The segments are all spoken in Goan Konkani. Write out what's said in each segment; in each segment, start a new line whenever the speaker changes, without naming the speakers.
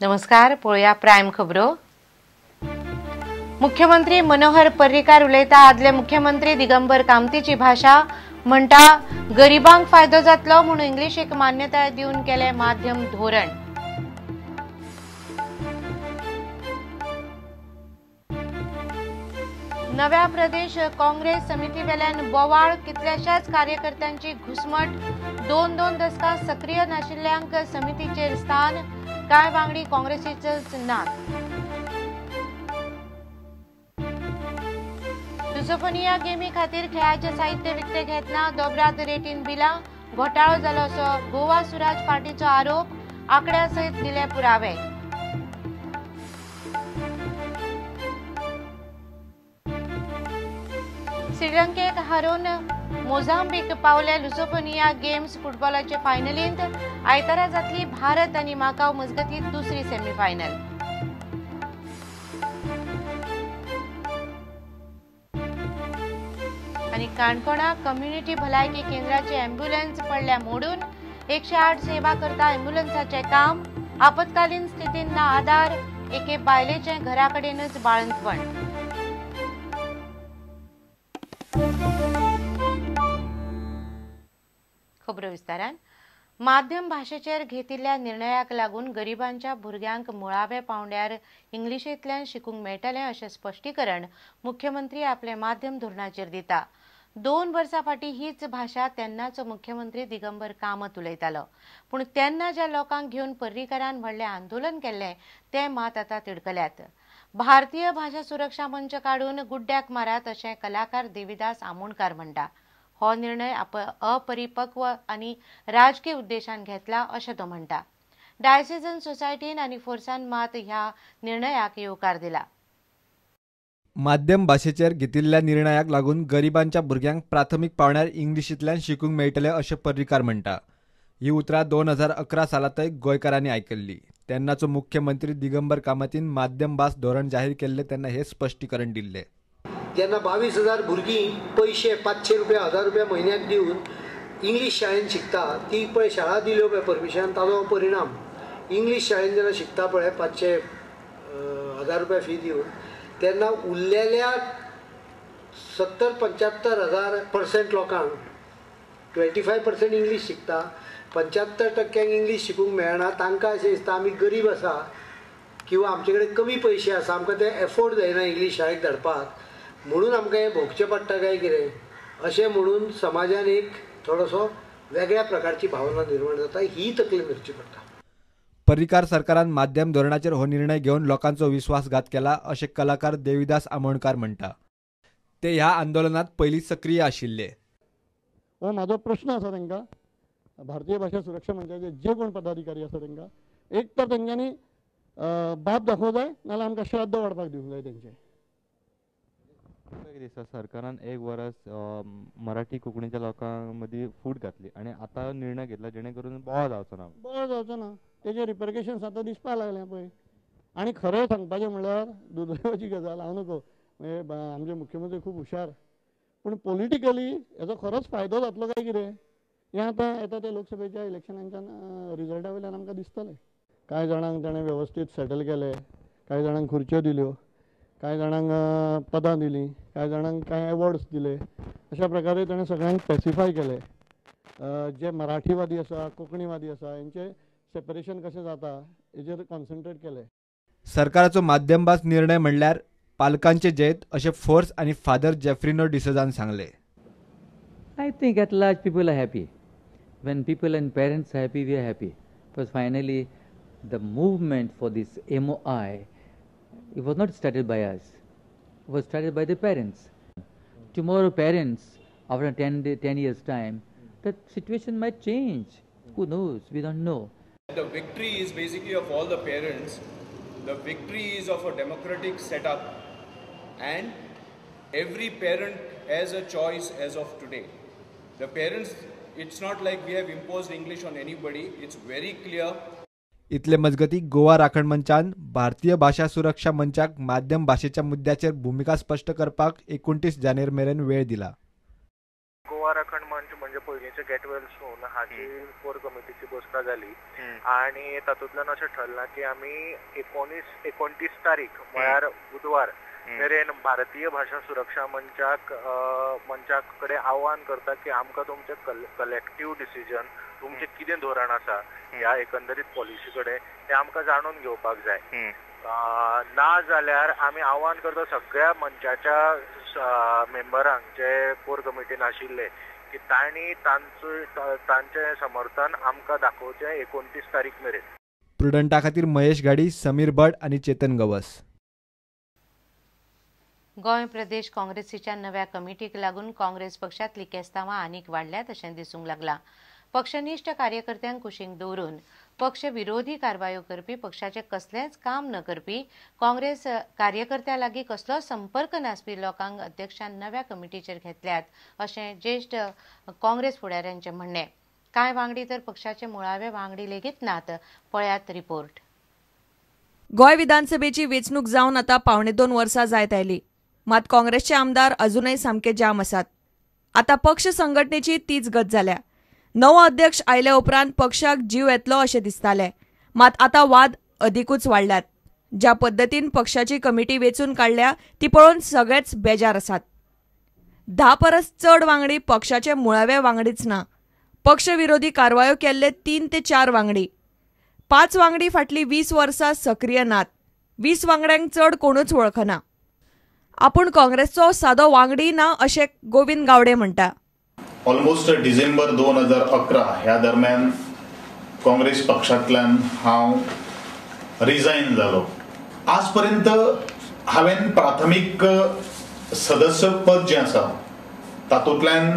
नमस्कार, पळोवया प्रायम खबरो. मुख्यमंत्री मनोहर पर्रीकार उलयता. आदले मुख्यमंत्री दिगंबर कामतीची भाषा म्हणटा, गरिबांक फायदो जातलो म्हणून इंग्लिशीक मान्यताय दिवन केलें माध्यम धोरण. नव्या प्रदेश काँग्रेस समितीवेल्यान बोवाळ, कितल्याशाच कार्यकर्त्यांची घुसमट. दोन दोन दसकां सक्रीय नाशिल्ल्यांक समितीचेर स्थान, कांय वांगडी काँग्रेसीचेच नात. लुसोफोनिया गेमी खातीर खेळाचें साहित्य विकतें घेतना दोबराद रेटीन बिलां, घोटाळो जालो असो गोवा सुराज पार्टीचो आरोप, आंकड्या सयत दिले पुरावे. श्रीलंकेक हारोवन मोझांबीक पावले लुसोफोनिया गेम्स फुटबॉलाचे फायनलींत. आयतारा जातली भारत आनी माकाव मजगतीं दुसरी सेमीफायनल. आनी काणकोणा कम्युनिटी भलायकी केंद्राची ॲम्ब्युलन्स पडल्या मोडून. 108 सेवा करता ॲम्ब्युलन्साचें काम, आपत्कालीन स्थितीन ना आदार, एके बायलेचें घरा कडेनच बाळंतपण. खबरो विस्तारान. माध्यम भाशेचेर घेतिल्ल्या निर्णयाक लागून गरिबांच्या भुरग्यांक मुळाव्या पावंड्यार इंग्लिशींतल्यान शिकूंक मेळटलें अशें स्पश्टीकरण मुख्यमंत्री आपले माध्यम धोरणाचेर दिता. 2 वर्सां फाटीं हीच भाशा तेन्नाचो मुख्यमंत्री दिगंबर कामत उलयतालो, पूण तेन्ना ज्या लोकांक घेवन पर्रीकारान व्हडलें आंदोलन केल्लें तें मात आतां तिडकल्यात. भारतीय भाशा सुरक्षा मंच काडून गुड्ड्याक मारात अशें कलाकार देविदास आमोणकार म्हणटा. हो निर्णय अपरिपक्व आनी राजकीय उद्देशान घेतला अशें तो म्हणटा. डायसेजन सोसायटीन आनी फोर्सान मात ह्या निर्णयाक येवकार दिला.
माध्यम भाशेचेर घेतिल्ल्या निर्णयाक लागून गरिबांच्या भुरग्यांक प्राथमीक पावंड्यार इंग्लिशींतल्यान शिकूंक मेळटलें अशें पर्रीकार म्हणटा. ही उतरां 2011 सालांतय गोंयकारांनी आयकल्ली. तेन्नाचो मुख्यमंत्री दिगंबर कामतीन माध्यम भास धोरण जाहीर केल्लें तेन्ना हें स्पश्टीकरण दिल्लें.
जेन्ना 22,000 भुरगीं पयशे 500 रुपया 1000 रुपया म्हयन्याक दिवन इंग्लीश शाळेन शिकता, ती पळय शाळा दिल्यो पळय परमिशन, ताजो परिणाम इंग्लीश शाळेन जेन्ना शिकता पळय 500 1000 रुपया फी दिवन, तेन्ना उरलेल्या 70-75% लोकांक 25% इंग्लीश शिकता, 75% इंग्लीश शिकूंक मेळना. तांकां अशें दिसता आमी गरीब आसा किंवा आमचे कडेन कमी पयशे आसा, आमकां ते एफोर्ड जायना इंग्लीश शाळेक धाडपाक, म्हणून आमकां हें भोगचें पडटा काय कितें अशें म्हणून समाजान एक थोडोसो वेगळ्या प्रकारची भावना निर्माण जाता, ही तकली धरची पडटा.
पर्रीकार सरकारान माध्यम धोरणाचेर हो निर्णय घेवन लोकांचो विश्वासघात केला अशें कलाकार देविदास आमोणकार म्हणटा. ते ह्या आंदोलनात पयलीं सक्रीय आशिल्ले.
हो म्हाजो प्रश्न आसा तांकां, भारतीय भाशा सुरक्षा मंचाचे जे कोण पदाधिकारी आसा तांकां, एक तर तेंच्यांनी बाप दाखोवंक जाय, नाजाल्यार आमकां श्राद्ध वाडपाक दिवंक जाय तेंचें.
कितें दिसता सरकारान एक वरस मराठी कोंकणीच्या लोकां मदीं फूट घातली आनी आतां निर्णय घेतला जेणे करून बोवाळ जावचो ना.
बोवाळ जावचो ना, तेजे रिपरकेशन्स आतां दिसपाक लागले पळय. आनी खरें सांगपाचें म्हणल्यार दुर्दैवाची गजाल, हांव नको आमचे मुख्यमंत्री खूब हुशार, पूण पॉलिटिकली हेजो खरोच फायदो जातलो काय कितें हें आतां येता ते लोकसभेच्या इलेक्शनांच्या रिजल्टा वयल्यान आमकां दिसतलें. कांय जाणांक ताणें वेवस्थीत सेटल केले, कांय जाणांक खुर्च्यो दिल्यो, कांय जाणांक पदां दिलीं, कांय जाणांक कांय एवॉर्ड्स दिले. अशा प्रकारे ताणें सगळ्यांक पॅसिफाय केले. जे मराठीवादी आसा, कोंकणीवादी आसा, हेंचें सेपरेशन कशें जाता हेजेर कॉन्सन्ट्रेट केलें.
सरकाराचो माध्यम भास निर्णय म्हणल्यार पालकांचे जैत अशें फोर्स आनी फादर जेफ्रिनो डिसोजान सांगलें.
I think at large people are happy. When people and parents are happy, we are happy. Because finally the movement for this MOI, it was not started by us, it was started by the parents. Tomorrow parents, after 10 years time, the situation might change. Who knows? We don't know.
The victory is basically of all the parents. The victory is of a democratic setup, and every parent has a choice as of today. The parents, it's not like we have imposed English on anybody. It's very clear.
इतले मजगती गोवा राखण मंचान भारतीय भाशा सुरक्षा मंचाक माध्यम भाशेच्या मुद्द्याचेर भुमिका स्पश्ट करपाक 29 जानेर मेरेन वेळ दिला.
गोवा राखण मंच म्हणजे पयलींचे गेट वेल सून हाची कोर कमिटीची बसका जाली आनी तातूंतल्यान अशें ठरलां की आमी 29 तारीख म्हळ्यार बुधवार मेरेन भारतीय भाशा सुरक्षा मंचाक मंचा कडेन आव्हान करता की आमकां तुमचें कलेक्टीव डिसिजन, तुमचें कितें धोरण आसा ह्या एकंदरीत पॉलिसी कडेन तें आमकां जाणून घेवपाक जाय. ना जाल्यार आमी आव्हान करता सगळ्या मंचाच्या मेंबरांक जे कोर कमिटीन आशिल्ले की तांणी तांचें समर्थन आमकां दाखोवचें 29 तारीख मेरेन.
प्रुडंटा खातीर महेश घाडी, समीर भट आनी चेतन गवस.
गोंय प्रदेश काँग्रेसीच्या नव्या कमिटीक लागून काँग्रेस पक्षांतली केस्तांवां आनीक वाडल्यात अशें दिसूंक लागलां. पक्षनिश्ठ कार्यकर्त्यांक कुशीक दवरून पक्ष विरोधी कारवायो करपी, पक्षाचें कसलेंच काम न करपी, काँग्रेस कार्यकर्त्यां लागीं कसलोच संपर्क नासपी लोकांक अध्यक्षान नव्या कमिटीचेर घेतल्यात अशें ज्येश्ठ काँग्रेस फुडाऱ्यांचें म्हणणें. कांय वांगडी तर पक्षाचे मुळावे वांगडी लेगीत नात. पळयात रिपोर्ट.
गोंय विधानसभेची वेंचणूक जावन आतां 1.75 वर्सां जायत आयली, मात काँग्रेसचे आमदार अजूनय सामके जाम आसात. आतां पक्ष संघटनेची तीच गत जाल्या. नवो अध्यक्ष आयले उपरांत पक्षाक जीव येतलो अशें दिसतालें, मात आतां वाद अदिकूच वाडल्यात. ज्या पद्दतीन पक्षाची कमिटी वेंचून काडल्या ती पळोवन सगळेच बेजार आसात. 10 परस चड वांगडी पक्षाचे मुळावे वांगडीच ना. पक्ष विरोधी कारवायो केल्ले 3 ते 4 वांगडी, 5 वांगडी फाटलीं 20 वर्सां सक्रीय नात. 20 वांगड्यांक चड कोणूच वळखना. आपूण काँग्रेसचो सादो वांगडी ना अशें गोविंद गावडे म्हणटा.
ऑलमोस्ट डिसेंबर 2011 ह्या दरम्यान काँग्रेस पक्षांतल्यान हांव रिजायन जालो. आज पर्यंत हांवें प्राथमीक सदस्यपद जें आसा तातूंतल्यान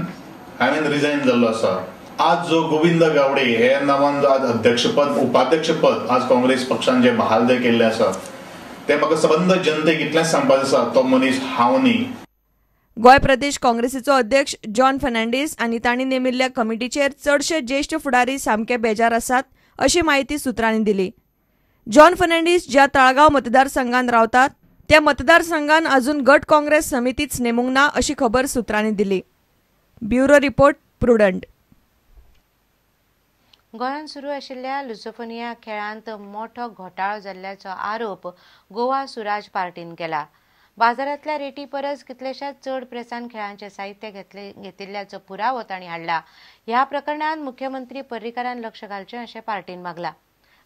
हांवें रिजायन जाल्लो आसा. आज जो गोविंद गावडे हे नांवान जो आज अध्यक्षपद उपाध्यक्षपद आज काँग्रेस पक्षान जें बहाल जें केल्लें आसा तें म्हाका सबंद जनतेक इतलेंच सांगपाचें आसा, तो मनीस हांव न्ही.
गोंय प्रदेश काँग्रेसीचो अध्यक्ष जॉन फर्नांडीस आनी तांणी नेमिल्ल्या कमिटीचेर चडशे ज्येश्ठ फुडारी सामके बेजार आसात अशी म्हायती सुत्रांनी दिली. जॉन फर्नांडीस ज्या ताळगांव मतदारसंघात रावतात त्या मतदारसंघान अजून गट काँग्रेस समितीच नेमूंक ना अशी खबर सुत्रांनी दिली. Bureau report, Prudent.
गोंयांत सुरू आशिल्ल्या लुसोफोनिया खेळांत मोठो घोटाळो जाल्ल्याचो आरोप गोवा सुराज पार्टीन केला. बाजारांतल्या रेटी परस कितलेशाच चड प्रेसान खेळांचें साहित्य घेतिल्ल्याचो पुरावो तांणी हाडला. ह्या प्रकरणांत मुख्यमंत्री पर्रीकारान लक्ष घालचें अशें पार्टीन मागलां.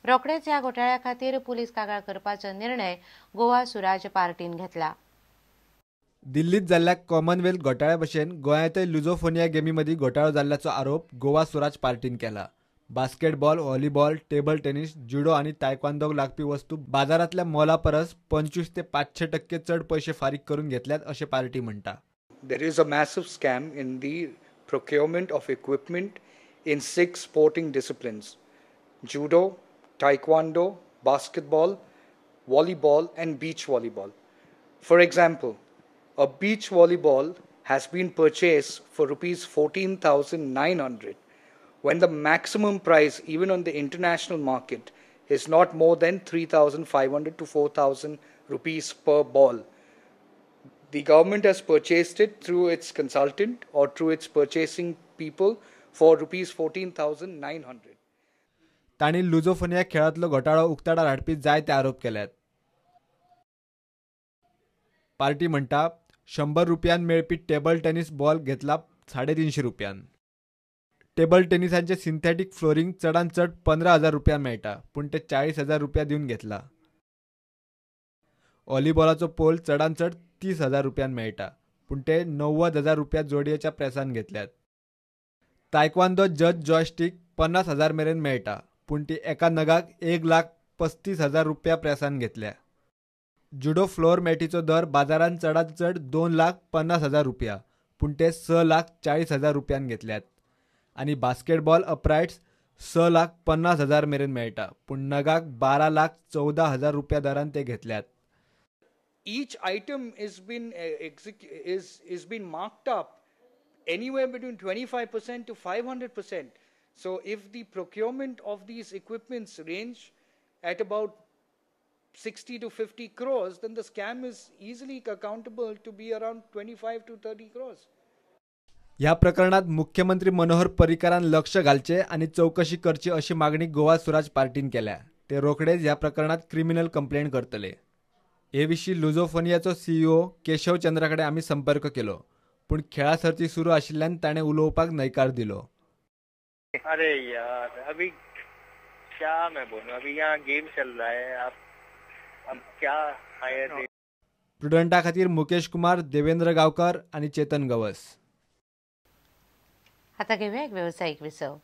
रोखडेच ह्या घोटाळ्या खातीर पुलीस कागाळ करपाचो निर्णय गोवा सुराज पार्टीन घेतला.
दिल्लीत जाल्ल्या कॉमनवेल्थ घोटाळ्या भशेन गोंयांतय लुझोफोनिया गेमी मदीं घोटाळो जाल्ल्याचो आरोप गोवा सुराज पार्टीन केला. बास्केटबॉल, व्हॉलीबॉल, टेबल टेनिस, जुडो आनी तायक्वांदोक लागपी वस्तू बाजारांतल्या मोला परस 25 ते 500% चड पयशे फारीक करून घेतल्यात अशें पार्टी म्हणटा.
There is a massive scam in the procurement of equipment in 6 sporting disciplines: judo, taekwondo, basketball, volleyball and beach volleyball. For example, a beach volleyball has been purchased for rupees 14,900 when the maximum price even on the international market is not more than 3,500 to 4,000 rupees per ball. The government has purchased it through its consultant or through its purchasing people for rupees 14,900.
तांणी लुझोफोनिया खेळांतलो घोटाळो उक्ताडार हाडपी जायते आरोप केल्यात. पार्टी म्हणटा 100 रुपयान मेळपी टेबल टेनिस बॉल घेतला 350 रुपयान. टेबल टेनिसांचे सिंथेटीक फ्लोरिंग चडांत चड 15,000 रुपया मेळटा, पूण ते 40,000 रुपया दिवन घेतला. व्हॉलीबॉलाचो पोल चडांत चड 30,000 रुपयान मेळटा, पूण ते 90,000 रुपया जोडयेच्या प्रेसान घेतल्यात. तायक्वांदो जज जॉयस्टीक 50,000 मेरेन मेळटा, पूण ती एका नगाक 1,35,000 रुपया प्रेसान घेतल्या. जुडो फ्लोर मॅटीचो दर बाजारांत चडांत चड 2,50,000 रुपया, पूण ते 6,40,000 रुपयान घेतल्यात. आनी बास्केटबॉल अपरायट्स 6,50,000 मेरेन मेळटा, पूण नगाक 12,14,000 रुपया दरान ते घेतल्यात.
Each item is been marked up anywhere between 25% to 500%. So if the procurement of these equipments range at about 60 to 50 crores, then the scam is easily accountable to be around 25 to 30 crores.
ह्या प्रकरणात मुख्यमंत्री मनोहर पर्रीकारान लक्ष घालचें आनी चवकशी करची अशी मागणी गोवा सुराज पार्टीन केल्या. ते रोखडेच ह्या प्रकरणात क्रिमिनल कंप्लेंट करतले. हे विशीं लुझोफोनियाचो सीईओ केशव चंद्रा कडेन आमी संपर्क केलो, पूण खेळा सर्ती सुरू आशिल्ल्यान ताणें उलोवपाक न्हयकार दिलो.
अरे यार, अभी क्या मैं बोलूं, अभी यहाँ गेम चल रहा है, आप अब क्या हायर.
प्रुडंटा खातीर मुकेश कुमार, देवेंद्र गांवकर आनी चेतन गवस.
आता घेऊया एक वेवसायीक विसव.